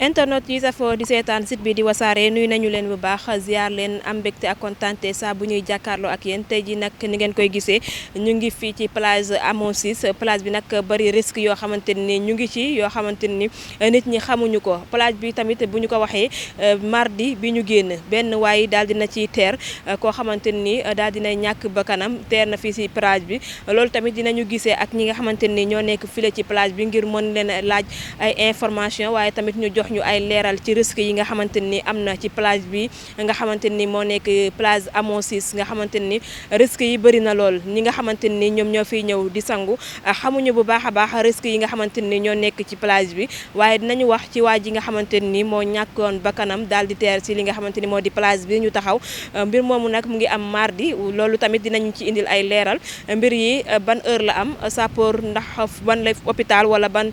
internet yi safoo di seetaan site bi di wasaare nuyu nañu leen bu baax ziar leen am mbégte ak kontante saa bu ñuy jàkkaarloo ak yéen tey ji nag ni ngeen koy gisee ñu ngi fii ci plage Hamo 6 plage bi nag bari risque yoo xamante ni ñu ngi ci yoo xamante ni nit ñi xamuñu ko plage bi tamit bu ñu ko waxee mardi bi ñu génn benn waaye daal dina ci teer koo xamante ni daal dina ñàkk bakkanam teer na fii si plage bi loolu tamit dinañu gisee ak ñi nga xamante ni ñoo nekk file ci plage bi ngir mën leen laaj ay information waaye tamit ñu jox ñu ay leeral ci risque yi nga xamante ni am na ci plage bi nga xamante ni moo nekk plage Hamo 6 nga xamante ni risque yi bëri na lool ñi nga xamante ni ñoom ñoo fiy ñëw di sangu xamuñu bu baax a baax risque yi nga xamante ni ñoo nekk ci plage bi waaye dinañu wax ci waa ji nga xamante ni moo ñàkkoon bakkanam daal di teer si li nga xamante ni moo di plage bi ñu taxaw mbir moomu nag mu ngi am mardi loolu tamit dinañu ci indil ay leeral mbir yi ban heure la am sapeur ndax ban la hôpital wala ban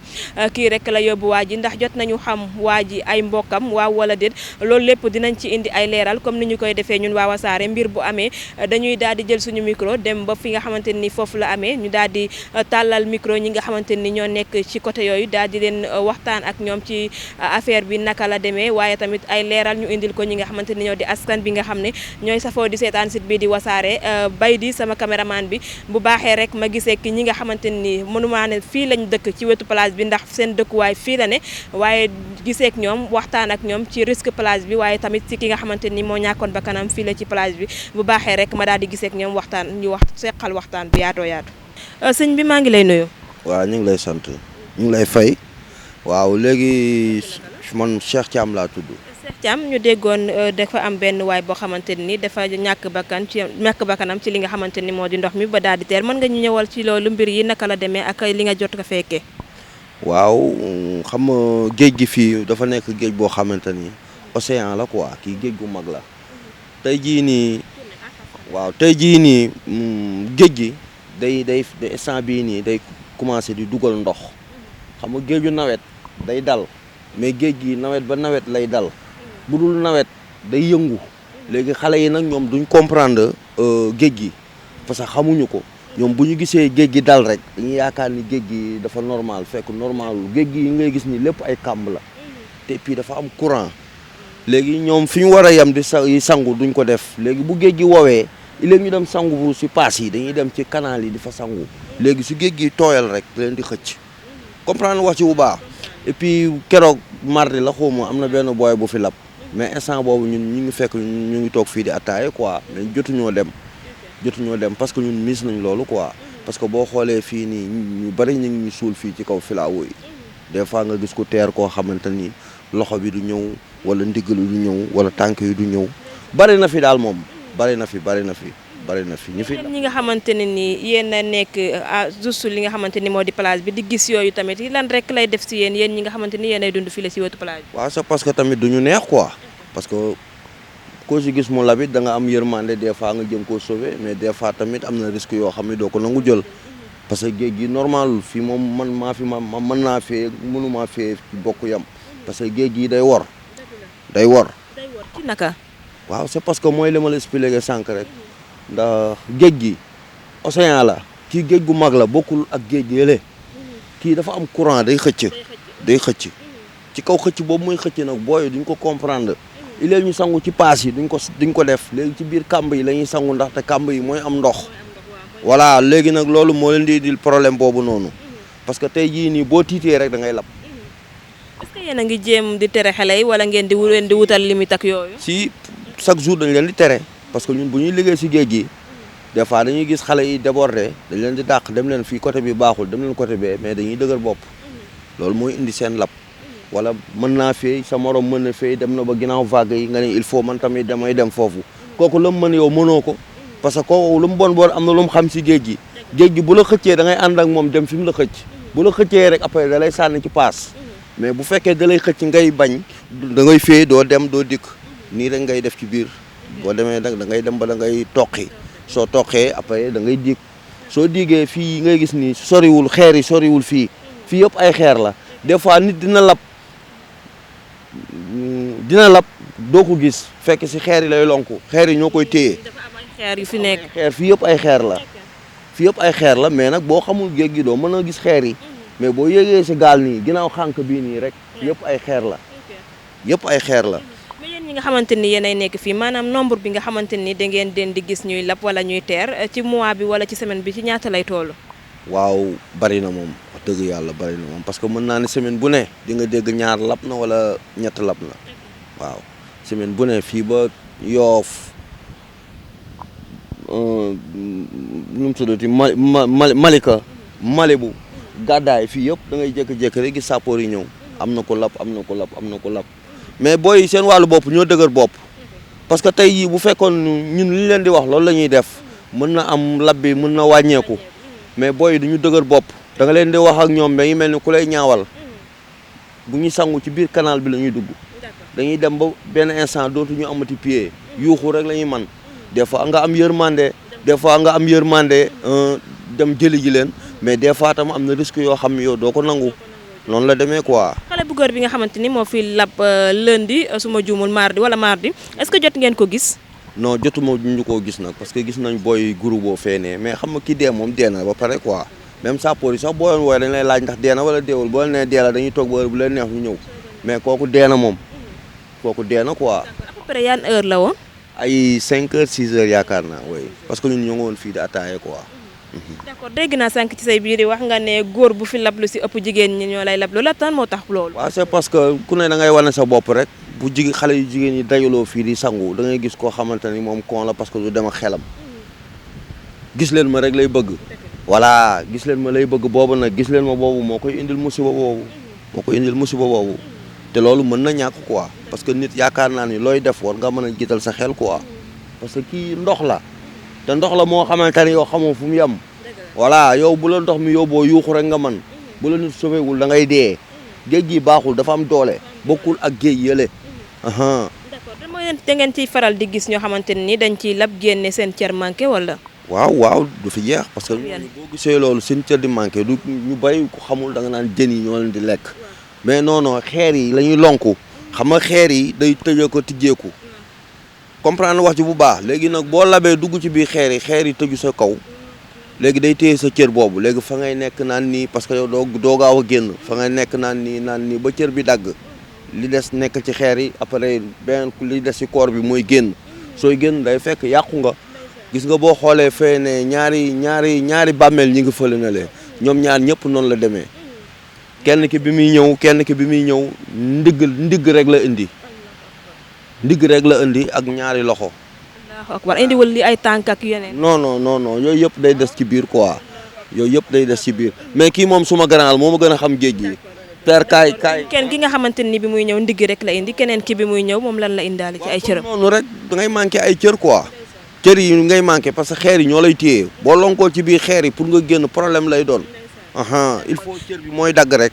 kii rek la yóbbu waa ji ndax jot nañu xam waa ji ay mbokkam waaw wala déet loolu lépp dinañ ci indi ay leeral comme ni ñu koy defee ñun waa Wassare mbir bu amee dañuy daal di jël suñu micro dem ba fi nga xamante ni foofu la amee ñu daal di tàllal micro ñi nga xamante ni ñoo nekk ci côté yooyu daal di leen waxtaan ak ñoom ci affaire bi naka la demee waaye tamit ay leeral ñu indil ko ñi nga xamante ni ñoo di askan bi nga xam ne ñooy safoo di seetaan site bi di Wassare bay di sama caméraman bi bu baaxee rek ma gisee ki ñi nga xamante ni mënumaa ne fii lañ dëkk ci wetu plage bi ndax seen dëkkuwaay fii la ne waaye giseek ñoom waxtaan ak ñoom ci risque plage bi waaye tamit ci ki nga xamante ni moo ñàkkoon bakkanam fii la ci plage bi bu baaxee rek ma daal di giseek ñoom waxtaan ñu wax seqal waxtaan bu yaatoo yaatu sëñ bi maa ngi lay nuyu. waaw ñu ngi lay sant ñu ngi lay fay waaw léegi man Cheikh Thiam laa tudd. Cheikh Thiam ñu déggoon dafa am benn waay boo xamante ni dafa ñàkk bakkanam ci li nga xamante ni moo di ndox mi ba daal di teer mën nga ñu ñëwal ci loolu mbir yi naka la demee ak li nga jot ko fekkee. waaw xam nga géej gi fii dafa nekk géej boo xamante ni océan la quoi kii géej gu mag la tey jii nii waaw tey jii nii géej gi day instant bii nii day commencé di dugal ndox xam nga géeju nawet day dal mais géej gi nawet ba nawet lay dal bu dul nawet day yëngu léegi xale yi nag ñoom duñ comprendre géej gi parce que xamuñu ko. ñoom bu ñu gisee géej gi dal rek dañuy yaakaar ni géej gi dafa normal fekk normalul géej gi yi ngay gis ni lépp ay kàmb la te puis dafa am courant léegi ñoom fi ñu war a yem di sangu duñ ko def léegi bu géej gi woowee il ñu dem sangu bu si paas yi dañuy dem ci canal yi di fa sangu léegi su géej gi tooyal rek leen di xëcc comprendre wax ci bu baax et puis keroog mardi la xawma am na benn booy bu fi lab mais instant boobu ñun ñu ngi fekk ñu ngi toog fii di attaaye quoi mais jotuñoo dem parce que ñun miis nañ loolu quoi parce que boo xoolee fii nii ñu bari ñu ngi ñu suul fii ci kaw filaawo yi des fois nga gis ko teer koo xamante ni loxo bi du ñëw wala ndigg lu du ñëw wala tànk yi du ñëw bari na fi daal moom bari na fi ñi fi ñi nga xamante ne ni yéen a nekk juste li nga xamante ni moo di plage bi di gis yooyu tamit lan rek lay def si yéen ñi nga xamante ni yéen ay dund fii la si wetu plage bi. waaw c'est parce que tamit du ñu neex quoi parce que koo si gis mu labit da nga am yërmande des fois nga jëm koo sauver mais des fois tamit am na risque yoo xam ne doo ko nangu jël parce que géej gi normalul fii moom man maa fi ma mën naa fee mënumaa fee bokk yam parce que géej gi day wor ci naka. waaw c'est parce que mooy li ma la expliqué sànq rek ndax géej gi océan la kii géej gu mag la bokkul ak géej gi yële kii dafa am courant day xëcc ci kaw xëcc boobu muy xëcc nag booy duñ ko comprendre il ñu sangu ci paas yi duñ ko def léegi ci biir kàmb yi la ñuy sangu ndaxte kàmb yi mooy am ndox voilà léegi nag loolu moo leen di indil problème boobu noonu parce que tey jii nii boo tiitee rek da ngay lab. est-ce que yéen a ngi jéem di tere xale yi wala ngeen di wutal limite ak yooyu. si chaque jour dañ leen di tere parce que ñun bu ñuy liggéey si géej gi des fois dañuy gis xale yi débordé dañ leen di dàq dem leen fii côté bi baaxul dem leen côté bee mais dañuy dëgër bopp loolu mooy indi seen lab. wala mën naa fee sa morom mën na fee dem na ba ginnaaw vague yi nga ne il faut man tamit damay dem foofu kooku la mu mën yow mënoo ko parce que kooku lu mu bon am na lu mu xam si géej gi bu la xëccee da ngay ànd ak moom dem fi mu la xëcc bu la xëccee rek après da lay sànni ci paas mais bu fekkee da lay xëcc ngay bañ da ngay fee doo dem doo dikk nii rek ngay def ci biir boo demee nag da ngay dem ba da ngay toqi soo toqee après da ngay dig soo digee fii ngay gis ni soriwul xeer yi soriwul fii yëpp ay xeer la des fois nit dina lab doo ko gis fekk si xeer yi lay lonku xeer yi ñoo koy téye. xeer yu fi nekk fii yëpp ay xeer la mais nag boo xamul géej gi doo mën a gis xeer yi mais boo yéegee si gaal nii ginnaaw xànk bii nii rek yëpp ay xeer la yëpp ay xeer la. mais yéen ñi nga xamante ni yéenay nekk fii maanaam nombre bi nga xamante ni da ngeen den di gis ñuy lab wala ñuy teer ci mois bi wala ci semaine bi ci ñaata lay toll. waaw bari na moom wax dëgg yàlla bari na moom parce que mën naa ne semaine bu ne di nga dégg ñaar lab na wala ñett lab na waaw semaine bu ne fii ba Yoof nu mu tuddati Malika Malibu gàddaay fii yëpp da ngay jékki-jékki rek gis sappoor yi ñëw am na ko lab am na ko lab am na ko lab mais booy seen wàllu bopp ñoo dëgër bopp parce que tey jii bu fekkoon ñun li ñu leen di wax loolu la ñuy def mën na am lab bi mën na wàññeeku mais booy duñu dëgër bopp da nga leen di wax ak ñoom dañuy mel ni ku lay ñaawal bu ñuy sangu ci biir canal bi la ñuy dugg dañuy dem ba benn instant dootuñu amati pied yuuxu rek la ñuy man des fois nga am yërmande des fois nga am yërmande dem jëli ji leen mais des fois tam am na risque yoo xam ne yow doo ko nangu noonu la demee quoi. xale bu góor bi nga xamante ni moo fi lab lundi su ma juumul mardi wala mardi est-ce que jot ngeen ko gis. non jotuma ñu koo gis nag parce que gis nañ booy groupe boo feenee mais xam nga ki dee moom dee na ba pare quoi même sappoor yi sax boo leen wooyee dañ lay laaj ndax dee na wala deewul boo leen nee dee la dañuy toog ba heure bu leen neex ñu ñëw mais kooku dee na moom kooku dee na quoi. à peu près yan heure la woon. ay 5 heures 6 heures yaakaar naa oui parce que ñun ñoo ngi woon fii di attaaye quoi. d'accord dégg naa sànq ci say biir yi wax nga ne góor bu fi lablu si ëpp jigéen ñi ñoo lay lablu la tan moo tax loolu. waaw c'est parce que ku ne da ngay wane sa bopp rek bu xale yu jigéen yi dajaloo fii di sangu da ngay gis koo xamante ni moom kon la parce que du dem ak xelam gis leen ma rek lay bëgg. voilà gis leen ma lay bëgg boobu nag gis leen ma boobu moo koy indil musiba boobu te loolu mën na ñàkk quoi parce que nit yaakaar naa ni looy def war nga mën a jiital sa xel quoi parce que kii ndox la te ndox la moo xamante ni yow xamoo fu mu yem voilà yow bu la ndox mi yóbboo yuuxu rek nga man bu la nit sauvéwul da ngay dee géej gi baaxul dafa am doole bokkul ak géej yële. d'accord mooy da ngeen ciy faral di gis ñoo xamante ni dañ ciy lab génne seen cër manqué wala. waaw du fi jeex parce que boo gisee loolu seen cër di manqué du ñu bay ko xamul da nga naan jën yi ñoo leen di lekk mais non xeer yi la ñuy lonku xam nga xeer yi day tëjee ko tijjeeku comprendre wax ci bu baax léegi nag boo labee dugg ci biir xeer yi tëju sa kaw léegi day téye sa cër boobu léegi fa ngay nekk naan nii parce que yow doo gaaw a génn fa ngay nekk naan nii ba cër bi dagg li des nekk ci xeer yi après benn li des ci corps bi mooy génn sooy génn day fekk yàqu nga gis nga boo xoolee fee ne ñaari bàmmeel ñi ngi fële na lee ñoom ñaar ñëpp noonu la demee kenn ki bi muy ñëw ndigg rek la indi ak ñaari loxo. war indiwul li ay tànk ak yeneen. non yooyu yëpp day des ci biir quoi mais kii moom suma grand moo ma gën a xam géej gi. père kaay. kenn ki nga xamante ni bi muy ñëw ndigg rek la indi keneen ki bi muy ñëw moom lan la indaale ci ay cëram. noonu rek da ngay manqué ay cër quoi. cër yi ngay manqué parce que xeer yi ñoo lay téye boo lonkoo ci biir xeer yi pour nga génn problème lay doon il faut cër bi mooy dagg rek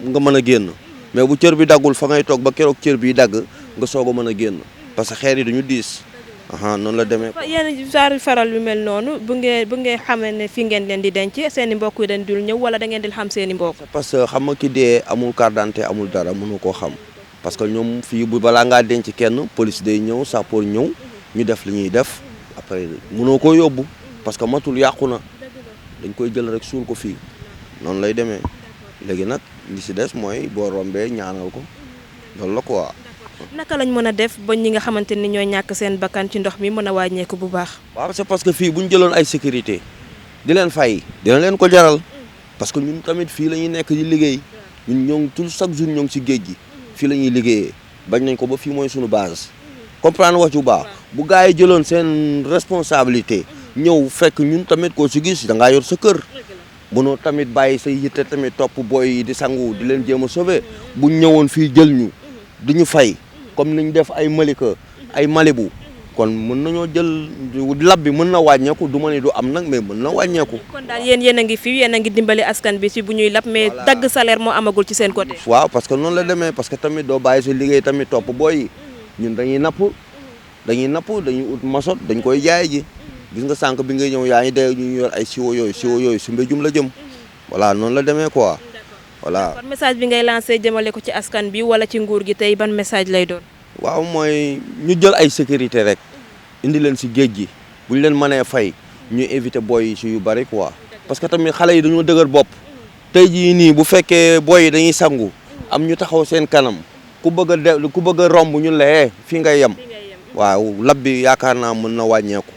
nga mën a génn mais bu cër bi daggul fa ngay toog ba keroog cër bi dagg nga soog a mën a génn parce que xeer yi dañu diis noonu la demee. yéen saari faral yu mel noonu bu ngeen xamee ne fi ngeen leen di denc seen i mbokk yi dañ dul ñëw wala da ngeen di xam seen i mbokk. parce que xam nga ki dee amul carte d'identité amul dara mënu koo xam parce que ñoom fii bu balaa ngaa denc kenn police day ñëw sappoor ñëw ñu def li ñuy def après mënoo koo yóbbu parce que matul yàqu na dañ koy jël rek suul ko fii noonu lay demee léegi nag li si des mooy boo rombee ñaanal ko loolu la quoi. naka lañ mën a def ba ñi nga xamante ni ñooy ñàkk seen bakkan ci ndox mi mën a wàññeeku bu baax. waaw c'est parce que fii bu ñu jëloon ay sécurité di leen fay dina leen ko jaral parce que ñun tamit fii la ñuy nekk di liggéey ñun ñoo ngi tout chaque jour ñoo ngi si géej gi fii la ñuy liggéeyee bañ nañ ko ba fii mooy suñu base. comprendre wax bu baax bu gars yi jëloon seen responsabilité ñëw fekk ñun tamit koo si gis da ngaa yor sa kër bunoo tamit bàyyi say yitte tamit topp booy yi di sangu di leen jéem a sauver bu ñëwoon fii jël ñu du ñu fay comme niñ def ay Malika ay Malibu kon mën nañoo jël lab bi mën na wàññeeku du ma ne du am nag mais mën na wàññeeku. kon daal yéen a ngi fi yéen a ngi dimbali askan bi si bu ñuy lab mais dagg salaire moo amagul ci seen côté. waaw parce que noonu la demee parce que tamit doo bàyyi sa liggéey tamit topp booy yi ñun dañuy napp dañuy ut masot dañ koy jaay ji gis nga sànq bi ngay ñëw yaa ngi dee ñu yor ay siwo yooyu si mbéjum la jëm voilà noonu la demee quoi voilà. kon message bi ngay lancé jëmale ko ci askan bi wala ci nguur gi tey ban message lay doon. waaw mooy ñu jël ay sécurité rek indi leen si géej gi bu ñu leen mënee fay ñu éviter booy yi si yu bari quoi parce que tamit xale yi dañoo dëgër bopp tey jii nii bu fekkee booy yi dañuy sangu am ñu taxaw seen kanam ku bëgg a romb ñun la fii ngay yem waaw lab bi yaakaar naa mën na wàññeeku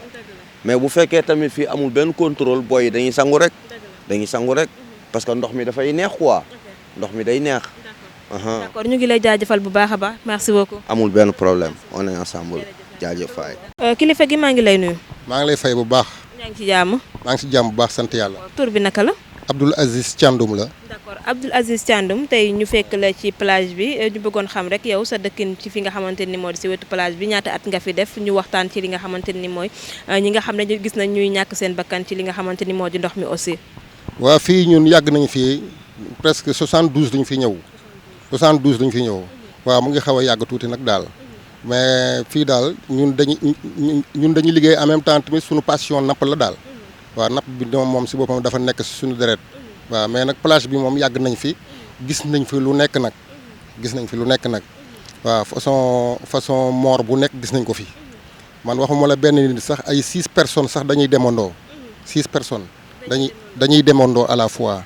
mais bu fekkee tamit fii amul benn contrôle booy yi dañuy sangu rek parce que ndox mi dafay neex quoi ndox mi day neex. d'accord ñu ngi lay jaajëfal bu baax a baax merci beaucoup. amul benn problème on est ensemble jaajëf faay. kilifa gi maa ngi lay nuyu. maa ngi lay fay bu baax. yaa ngi ci jàmm. maa ngi ci jàmm bu baax sant yàlla. tur bi naka la. Abdoul Aziz Thiandoum la. d'accord Abdoul Aziz Thiandoum tey ñu fekk la ci plage bi ñu bëggoon xam rek yow sa dëkkin ci fi nga xamante ni moo di si wetu plage bi ñaata at nga fi def ñu waxtaan ci li nga xamante ni mooy ñi nga xam ne gis nañ ñuy ñàkk seen bakkan ci li nga xamante ni moo di ndox mi aussi. waa fii ñun yàgg nañu fii presque 72 dañu fi ñëw 72 dañu fi ñëw waaw mu ngi xaw a yàgg tuuti nag daal mais fii daal ñun dañuy liggéey en même temps tamit suñu passion napp la daal. waaw napp bi moom si boppam dafa nekk si suñu deret waaw mais nag plage bi moom yàgg nañ fi gis nañ fi lu nekk nag waaw façon mort bu nekk gis nañ ko fi man waxuma la benn nit sax ay 6 personnes sax dañuy demandoo 6 personnes dañuy demandoo à la fois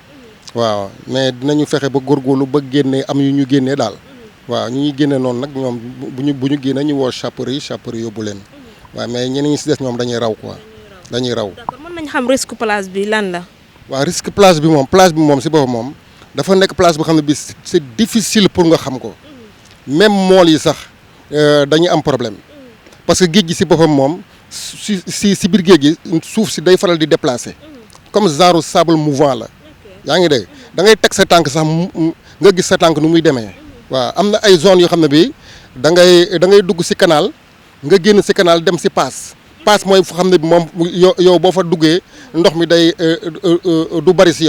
waaw mais dinañu fexe ba góorgóorlu ba génne am yu ñu génnee daal waaw ñu ñuy génne noonu nag ñoom bu ñu génne ñu woo sapeurs yi yóbbu leen waaw mais ñeneen ñi si des ñoom dañuy raw quoi dañuy raw. d'accord mën nañ xam risque plage bi lan la. waaw risque plage bi moom si boppam moom dafa nekk plage boo xam ne bi c'est difficile pour nga xam ko même mool yi sax dañuy am problème parce que géej gi si boppam moom si biir géej gi suuf si day faral di déplacer comme genre sable mouvant la yaa ngi dégg da ngay teg sa tànk sax nga gis sa tànk nu muy demee waaw am na ay zones yoo xam ne bi da ngay dugg si canal nga génn si canal dem si passe mooy fu xam ne bi moom yow boo fa duggee ndox mi day du bari si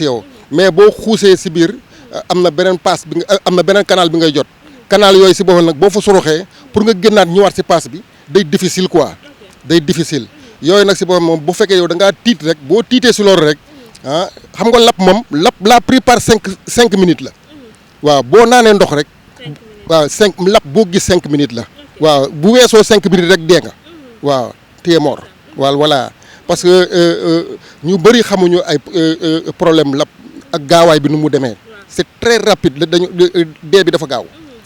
yow mais boo xuusee si biir am na beneen passe bi am na beneen canal bi ngay jot canal yooyu si boppam nag boo fa soroxee pour nga génnaat ñëwaat si passe bi day difficile quoi day difficile yooyu nag si boppam moom bu fekkee yow da ngaa tiit rek boo tiitee si loolu rek xam nga lap la plupart 5 minutes la waaw boo naanee ndox rek waaw lap boo gis 5 minutes la waaw bu weesoo 5 minutes rek dee nga waaw téye mort voilà parce que ñu bëri xamuñu ay problème lap ak gaawaay bi nu mu demee c'est très rapide dañu dee bi dafa gaaw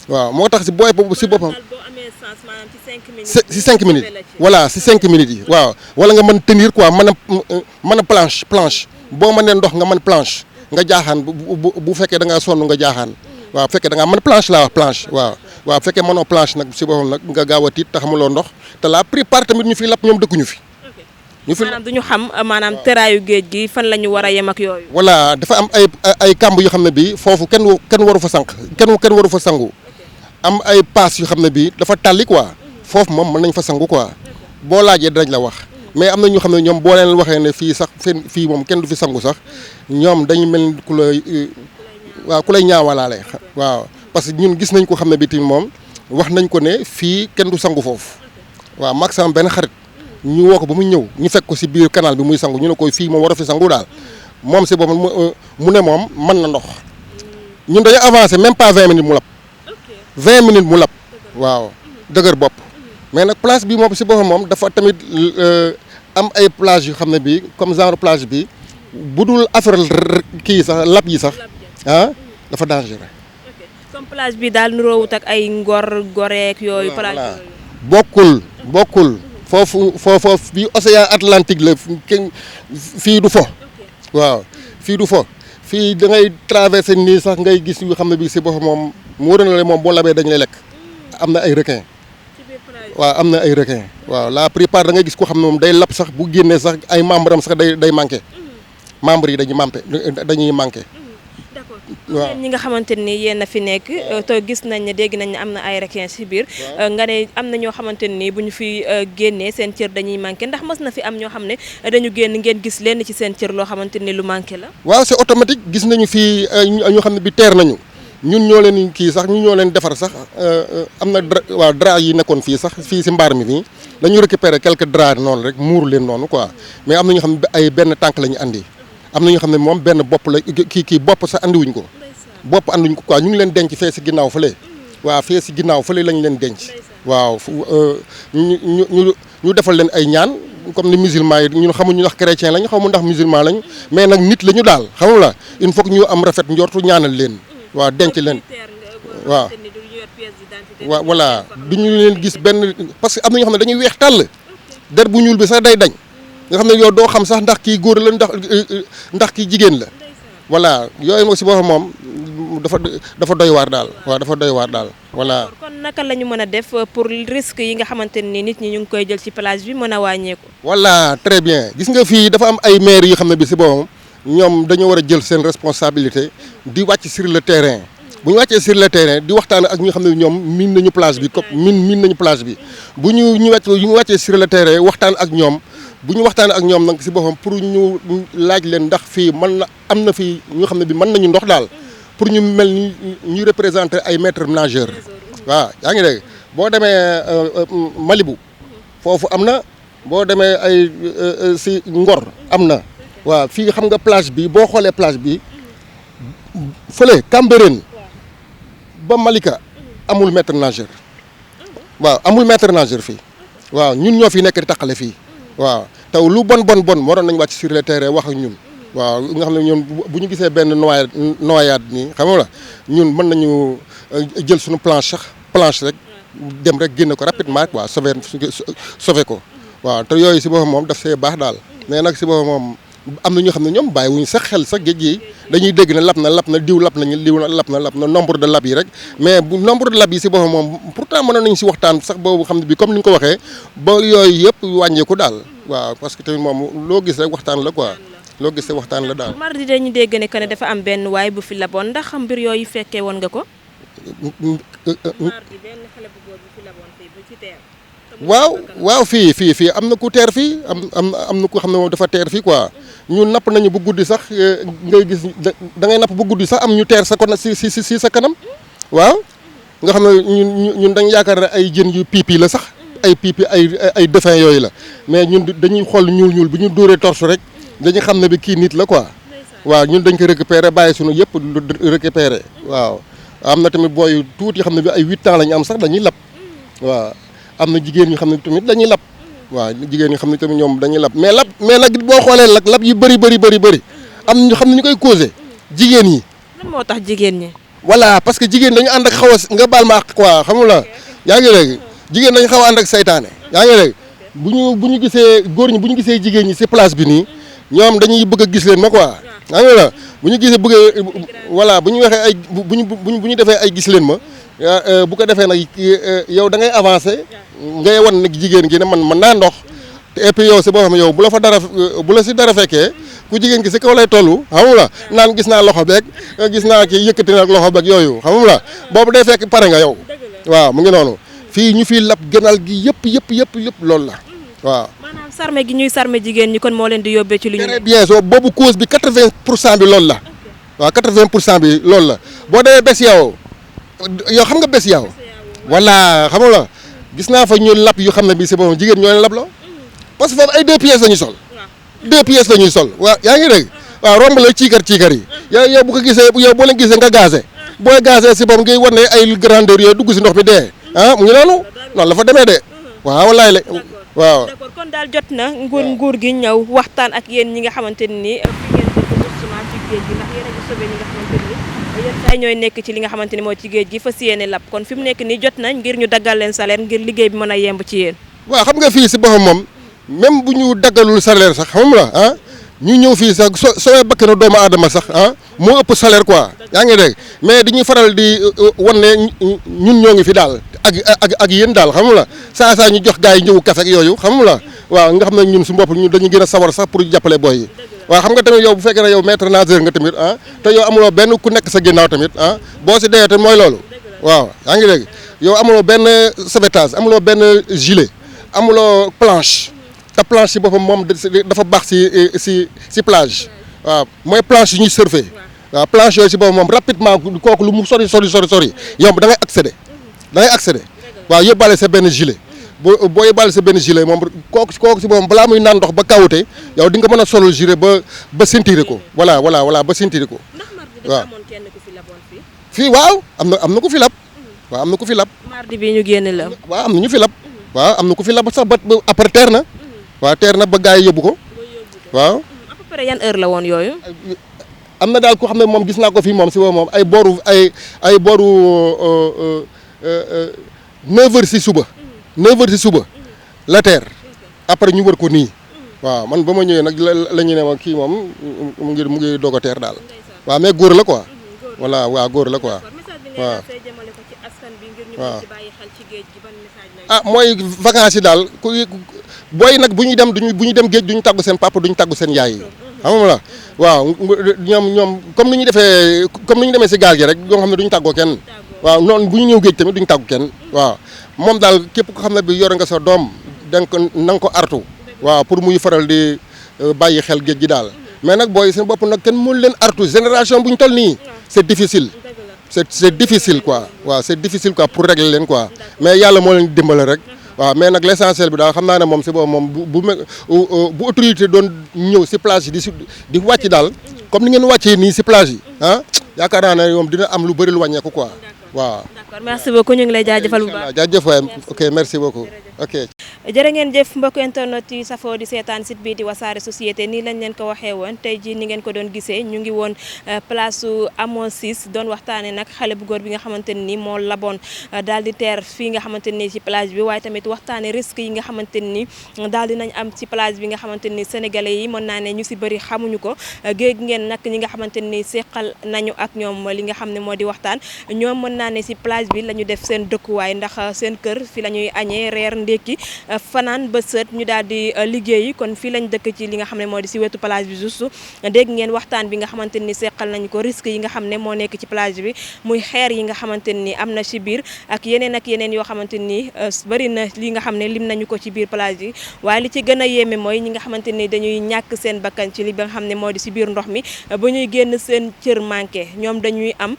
waaw moo tax si booy boobu si boppam si 5 minutes voilà si 5 minutes yi waaw wala nga mën tenir quoi mën a planche boo mënee ndox nga mën planche nga jaaxaan bu fekkee da ngaa sonn nga jaaxaan waaw fekkee da ngaa mën planche laa wax planche waaw fekkee mënoo planche nag si boppam nag nga gaaw a tiit te xamuloo ndox te la plupart tamit ñu fi lapp ñoom dëkkuñu fi. maanaam du ñu xam maanaam teraayu géej gi fan la ñu war a yem ak yooyu. voilà dafa am ay kamb yoo xam ne bii foofu kenn waru fa sànq kenn waru fa sangu am ay paas yoo xam ne bii dafa tàlli quoi foofu moom mën nañ fa sangu quoi boo laajee dinañ la wax mais am na ñoo xam ne ñoom boo leen waxee ne fii sax fii moom kenn du fi sangu sax ñoom dañu mel ni ku lay ñaawalaale waaw parce que ñun gis nañ ko xam ne bii tamit moom wax nañ ko ne fii kenn du sangu foofu waaw maag sama benn xarit. ñu woo ko ba mu ñëw ñu fekk ko si biir canal bi muy sangu ñu ne ko fii moom war a fi sangu daal moom si boobu mu ne moom mën na ndox ñun dañu avancé même pas 20 minutes mu lab 20 minutes mu lab waaw dëgër bopp mais nag place bi moom si boppam moom dafa tamit am ay plage yu xam ne bii comme genre plage bi bu dul affaire kii sax lab yi sax dafa dangereux. comme plage bi daal nuroowut ak ay goreek yooyu. plage yooyu bokkul. foofu bi océan Atlantique la fii du fo waaw fii du fo fii da ngay traversé nii sax ngay gis yu xam ne bii si boppam moom mu wóor na la moom boo labee dañu lay lekk am na ay requin waaw am na ay requin waaw la plupart da ngay gis ko xam ne moom day lab sax bu génnee sax ay membre am sax day manqué membre yi dañuy manqué waaw ñi nga xamante ni yéen a fi nekk te gis nañ ne dégg nañ ne am na ay requin ci biir nga ne am na ñoo xamante ni bu ñu fi génnee seen cër dañuy manqué ndax mës na fi am ñoo xam ne dañu génn ngeen gis leen ci seen cër loo xamante ni lu manqué la. waaw c'est automatique gis nañu fii ñoo xam ne bi teer nañu ñun ñoo leen kii sax ñun ñoo leen defar sax am na drap yi nekkoon fii sax fii ci mbaar mi nii dañu récupérer quelques draps noonu rek muur leen noonu quoi mais am na ñoo xam ne ay benn tànk la ñu andi. am na ñoo xam ne moom benn bopp la kii bopp sax andiwuñ ko bopp andiwuñ ko quoi ñu ngi leen denc fee si ginnaaw fële waaw fee si ginnaaw fële lañ leen denc waaw ñu defal leen ay ñaan comme ni musulman yi ñun xamuñu ndax chrétien lañ xamu ndax musulman lañ mais nag nit la ñu daal xamul la il faut que ñu am rafet njortu ñaanal leen waaw denc leen waaw waaw voilà du ñu leen gis benn parce que am na ñoo xam ne dañuy weex tàll der bu ñuul bi sax day dañ nga xam ne yow doo xam sax ndax kii góor la ndax kii jigéen la voilà yooyu moo si boppam moom dafa doy waar daal waaw dafa doy waar daal voilà. kon naka la ñu mën a def pour risque yi nga xamante ni nit ñi ñu ngi koy jël ci plage bi mën a wàññeeku. voilà très bien gis nga fii dafa am ay maires yoo xam ne bi si boppam ñoom dañoo war a jël seen responsabilité di wàcc sur le terrain bu ñu wàccee sur le terrain di waxtaan ak ñi nga xam ne ñoom miin nañu plage bi comme miin nañu plage bi bu ñu wàccee sur le terrain waxtaan ak ñoom. bu ñu waxtaanee ak ñoom nag si boppam pour ñu laaj leen ndax fii mën na am na fii ñoo xam ne bi mën nañu ndox daal pour ñu mel ni ñu représenter ay maîtres nageurs waaw yaa ngi dégg boo demee Malibu foofu am na boo demee ay si Ngor am na waaw fii xam nga plage bi boo xoolee plage bi fële Cambérène ba Malika amul maître nageur waaw amul maître nageur fii waaw ñun ñoo fi nekk di taqale fii. waaw taw lu bon waroon nañu wàcc sur le terrain wax ak ñun waaw nga xam ne ñun bu ñu gisee benn noyade nii xam nga la ñun mën nañu jël suñu planche rek dem rek génne ko rapidement quoi sauver ko waaw te yooyu si boppam moom daf see baax daal mais nag si boppam moom am na ñoo xam ne ñoom bàyyi wuñu sax xel sax géej gi dañuy dégg ne lap na diw lap na nombre de lap yi rek mais bu nombre de lap yi si boppam moom pourtant mënoon nañu si waxtaan sax boobu xam ne bi comme ni ñu ko waxee ba yooyu yëpp wàññeeku daal waaw parce que tamit moom loo gis rek waxtaan la quoi loo gis rek waxtaan la daal. mardi dañu dégg ne que ne dafa am benn waay bu fi laboon ndax mbir yooyu fekkee woon nga ko. mardi benn xale bu góor bu fi laboon fii bu ci teer. waaw fii am na ku teer fii am na ku xam ne moom dafa teer fii quoi ñun napp nañu bu guddi sax ngay gis da ngay napp bu guddi sax am ñu teer sa kon si sa kanam waaw nga xam ne ñun dañ yaakaar ne ay jën yu pipi la sax ay pipi ay dauphin yooyu la mais ñun dañuy xool ñuul bi ñu dóoree torche rek dañu xam ne bi kii nit la quoi waaw ñun dañ ko récupérer bàyyi suñu yëpp récupérer waaw am na tamit booy tuuti xam ne bi ay 8 ans la ñu am sax dañuy lab waaw am na jigéen ñi xam ne tamit dañuy lab waaw jigéen ñi xam ne tamit ñoom dañuy lab mais nag boo xoolee lab yu bëri am na ñu xam ne ñu koy causé jigéen ñi. lan moo tax jigéen ñi. voilà parce que jigéen dañu ànd ak xaw a nga baal ma ak quoi xam nga yaa ngi léegi jigéen dañu xaw a ànd ak saytaane yaa ngi léegi bu ñu gisee góor ñi bu ñu gisee jigéen ñi si place bi nii ñoom dañuy bëgg a gis leen ma quoi yaa ngi la bu ñu gisee voilà bu ñu waxee ay bu ñu defee ay gis leen ma bu ko defee nag yow da ngay avancé ngay wan nag jigéen gi ne man mën naa ndox et puis yow si boo xam ne yow bu la si dara fekkee ku jigéen gi si kaw lay toll xam nga naan gis naa loxo beeg gis naa kii yëkkati nag loxo beeg yooyu xam nga boobu day fekk pare nga yow waaw mu ngi noonu fii ñu fii lab gënal gi yëpp loolu la waaw. maanaam sarme gi ñuy sarme jigéen ñi kon moo leen di yóbbee ci li ñu. très bien soo boobu cause bi 80% bi loolu la waaw 80% bi loolu la boo demee bés yow xam nga bés yow voilà xam nga gis naa fa ñu lab yu xam ne bii si boppam jigéen ñoo leen lab la parce que foofu ay 2 pièces la ñuy sol 2 pièces la ñuy sol waaw yaa ngi dégg waaw romb la ciikar yi yow bu ko gisee yow boo leen gisee nga gazé booy gazé si boppam ngay wan ne ay grandeur yooyu dugg si ndox mi dee mu ngi noonu la fa demee de waaw wallaay la waaw. d'accord kon daal jot na nguur gi ñëw waxtaan ak yéen ñi nga xamante ni fi ngeen dëkk justement ci géej gi ndax yéen a ngi sauvé ñi nga xamante ni yéen saa ñooy nekk ci li nga xamante ni moo ci géej gi fas yéene lab kon fi mu nekk nii jot nañ ngir ñu daggal leen salaire ngir liggéey bi mën a yemb ci yéen. waaw xam nga fii si boppam moom même bu ñu daggalul salaire sax xam nga ñu ñëw fii sax soo bakkanu doomu aadama sax moo ëpp salaire quoi yaa ngi dégg mais dañuy faral di wan ne ñun ñoo ngi fi daal ak yéen daal xam nga saa ñu jox gars yi ñëw café ak yooyu xam nga waaw nga xam ne ñun su bopp ñu dañuy gën a sawar sax pour jàppale boy yi waaw xam nga tamit yow bu fekkee ne yow maître nageur nga tamit te yow amuloo benn ku nekk sa ginnaaw tamit boo si dee tamit mooy loolu waaw yaa ngi dégg yow amuloo benn sauvetage amuloo benn gilet amuloo planche te planche si boppam moom dafa baax si plage waaw mooy planche yi ñuy surfer waaw planche yooyu si boppam moom rapidement kooku lu mu sori yow da ngay accéder waaw yóbbaale sa benn gilet boo yóbbaale sa benn gilet moom kooku si boppam balaa muy naan ndox ba kawute yow di nga mën a solul gilet ba sentir ko voilà ba sentir ko waaw. fii waaw am na ku fi lab waaw am na ku fi lab. mardi bi ñu génn la. waaw am na ñu fi lab waaw am na ku fi lab sax ba après teer na waaw teer na ba gars yi yóbbu ko waaw. à peu près yan heure la woon yooyu. am na daal ko xam ne moom gis naa ko fii moom si moom ay booru 9h si suba 9h si suba la teer après ñu wër ko nii waaw man ba ma ñëwee nag la ñu ne ma kii moom mu ngi doog a teer daal waaw mais góor la quoi voilà waaw góor la quoi waaw ah mooy vacances yi daal booy nag bu ñuy dem géej duñu tàggu seen papa duñu tàggu seen yaay yi xam nga la waaw ñoom comme ni ñu demee si gaal gi rek yoo xam ne duñu tàggoo kenn waaw noonu bu ñu ñëw géej tamit duñu tàggu kenn waaw moom daal képp ko xam ne bi yor nga sa doom na nga ko artu waaw pour muy faral di bàyyi xel géej gi daal mais nag booy seen bopp nag kenn mënu leen artu génération bu ñu toll nii c'est difficile c'est difficile quoi waaw c'est difficile quoi pour régler leen quoi mais yàlla moo leen dimbale rek waaw mais nag l'essentiel bi daal xam naa ne moom si boobu moom bu autorité doon ñëw si plage yi di wàcc daal comme ni ngeen wàccee nii si plage yi ah yaakaar naa ne moom dina am lu bëri lu wàññeeku quoi waaw. d'accord merci beaucoup ñu ngi lay jaajëfal bu baax. jaajëf waay ok merci beaucoup ok. jërë ngeen jëf mbokk internet yi safoo di seetaan site bi di wasaare société nii lañ leen ko waxee woon tey jii ni ngeen ko doon gisee ñu ngi woon place su Amon 6 doon waxtaanee nag xale bu góor bi nga xamante ni moo laboon daal di teer fii nga xamante ni ci plage bi waaye tamit waxtaanee risques yi nga xamante ni daal di nañ am ci plage bi nga xamante ni sénégalais yi mën naa ne ñu si bëri xamuñu ko géej ngeen nag ñi nga xamante ni seqal nañu ak ñoom li nga xam ne moo di waxtaan ñoom mën naa ne si plage bi la ñu def seen dëkkuwaay ndax seen kër fi la ñuy añee reer ndékki fanaan ba sët ñu daal di liggéeyi kon fii lañ dëkk ci li nga xam ne moo di si wetu plage bi juste dégg ngeen waxtaan bi nga xamante ni seqal nañu ko risque yi nga xam ne moo nekk ci plage bi muy xeer yi nga xamante ni am na ci biir ak yeneen yoo xamante ni bëri na li nga xam ne lim nañu ko ci biir plage yi waaye li ci gën a yéeme mooy ñi nga xamante ni dañuy ñàkk seen bakkan ci li nga xam ne moo di si biir ndox mi ba ñuy génn seen cër manqué ñoom dañuy am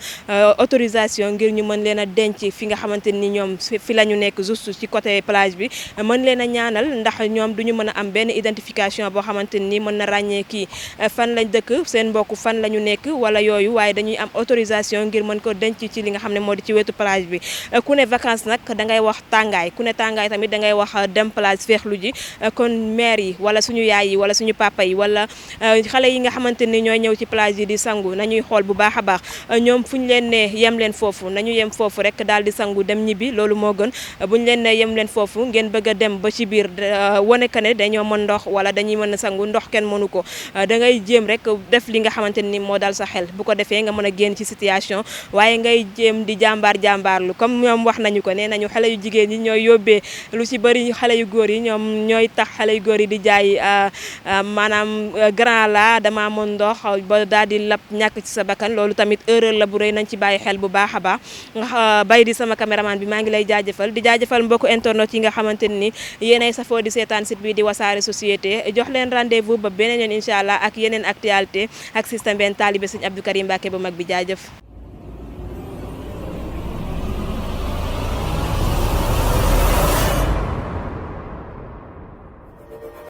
autorisation ngir ñu mën leen a denc fi nga xamante ni ñoom fi la ñu nekk juste ci côté plage bi mën leen a ñaanal ndax ñoom duñu mën a am benn identification boo xamante ni mën na ràññee kii fan lañ dëkk seen mbokk fan la ñu nekk wala yooyu waaye dañuy am autorisation ngir mën ko denc ci li nga xam ne moo di ci wetu plage bi ku ne vacances nag da ngay wax tàngaay ku ne tàngaay tamit da ngay wax dem plage feexlu ji kon maire yi wala suñu yaay yi wala suñu papa yi wala xale yi nga xamante ni ñooy ñëw ci plage yi di sangu nañuy xool bu baax a baax ñoom fu ñu leen ne yem leen foofu nañu yem foofu rek daal di sangu dem ñibbi loolu moo gën buñ leen ne yem leen foofu ngeen bëgg a dem ba ci biir wane que ne dañoo mën ndox wala dañuy mën a sangu ndox kenn mënu ko da ngay jéem rek def li nga xamante ni moo dal sa xel bu ko defee nga mën a génn ci situation waaye ngay jéem di jàmbaarlu comme ñoom wax nañu ko nee nañu xale yu jigéen ñi ñooy yóbbee lu ci bëri xale yu góor yi ñoom ñooy tax xale yu góor yi di jaay maanaam grand la dama mën ndox ba daal di lab ñàkk ci sa bakkan loolu tamit erreur la bu rëy nañ ci bàyyi xel bu baax a baax nga bay di sama caméraman bi maa ngi lay jaajëfal di jaajëfal mbokku internet yi nga xamante ni yéenay safoo di seetaan site bi di wasaare société jox leen rendez-vous ba beneen yoon incha allah ak yeneen actualité ak système benn taalibe sëñ Abdou Karim Mbacké bu mag bi jaajëf